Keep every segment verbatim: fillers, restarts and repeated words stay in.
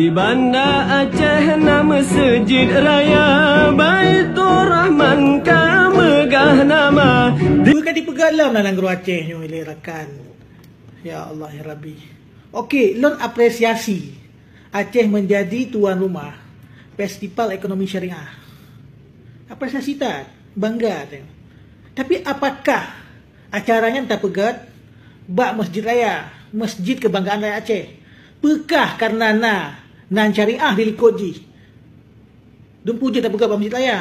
Di Banda Aceh na Meuseujid Raya Baiturrahman ka meugah nama. Bukan dipeugah lom na nanggroe Aceh nyoe lé rakan. Ya Allah ya Rabbi. Okey, lôn apresiasi Aceh menjadi tuan rumah Festival Ekonomi Syariah. Apresiasi that, bangga teuh. Tapi apakah acara nyan tapeugét bak Masjid Raya, masjid kebanggaan rakyat Aceh? Peukah karena na nan syariah di likot jih? Dumpu jih tapeugét bak Masjid Raya.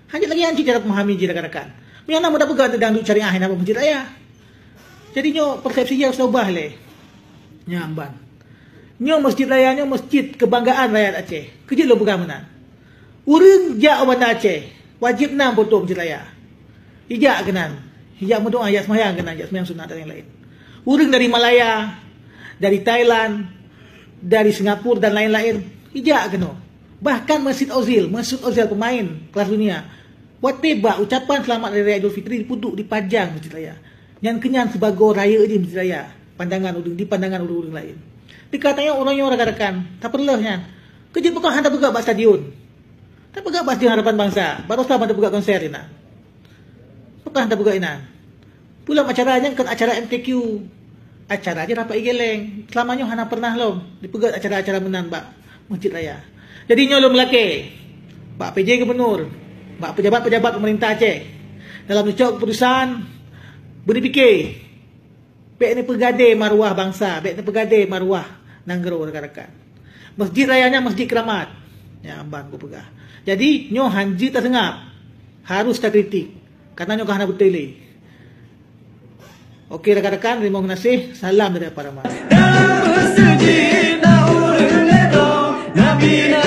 Hanya lagée nyan cit cara pemahami jih rakan-rakan. Meunyoe na meuda peugét teuh dangdut syariah hana bak Masjid Raya. Jadi nyoe persepsi jih harus ubah lé. Nyan ban. Nyoe Masjid Raya nyoe masjid kebanggaan rakyat Aceh. Keujeuet lôn peugah meunan. Ureuëng jak u Banda Aceh, wajéb na foto Masjid Raya. Ijak keunan, ijak meudoá, ijak seumayang keunan, ijak seumayang sunat dan lain-lain. Ureuëng dari Malaya, dari Thailand, dari Singapura dan lain-lain, ijak keunoe. Bahkan Masjid Ozil, Mesut Ozil pemain kelas dunia, watée bak ucapan selamat Hari Raya Idul Fitri dipeuduek dipajang Masjid Raya. Nyan keunyan sibagoe rayeuk jih Masjid Raya, pandangan ureuëng di pandangan ureuëng-ureuëng laén. Di katanya ureuëng nyoe rakan-rakan, tapeureuloh nyan. Keujeuet peukah hana tapeugah bak stadion. Tapeugah bak Stadion Harapan Bangsa, baroesa ban tapeugah konser inan. Peukah tapeugah inan. Pulang acara nyan kon acara M K Q. Acara jih rapat igeleng. Selama nyoe hana pernah lom dipeugah acara-acara meunan bak Masjid Raya. Jadi nyoe lôn meulakée bak P J Gubernur, bak pejabat-pejabat pemerintah Aceh, dalam neucok keputusan, beudipike. Bék neupeugadée maruah bansa, bék neupeugadée maruah nanggroe rakan-rakan. Masjid Raya nyan masjid keuramat. Nyan ban kupeugah. Jadi nyoe hanjeuet taseungab. Harus takritik. Karena nyoe ka hana beutôi lé. Oke rakan-rakan, terima kasih. Salam dari Apa Rama. Dalam meuseujid na ureuëng lé droe, Nabi na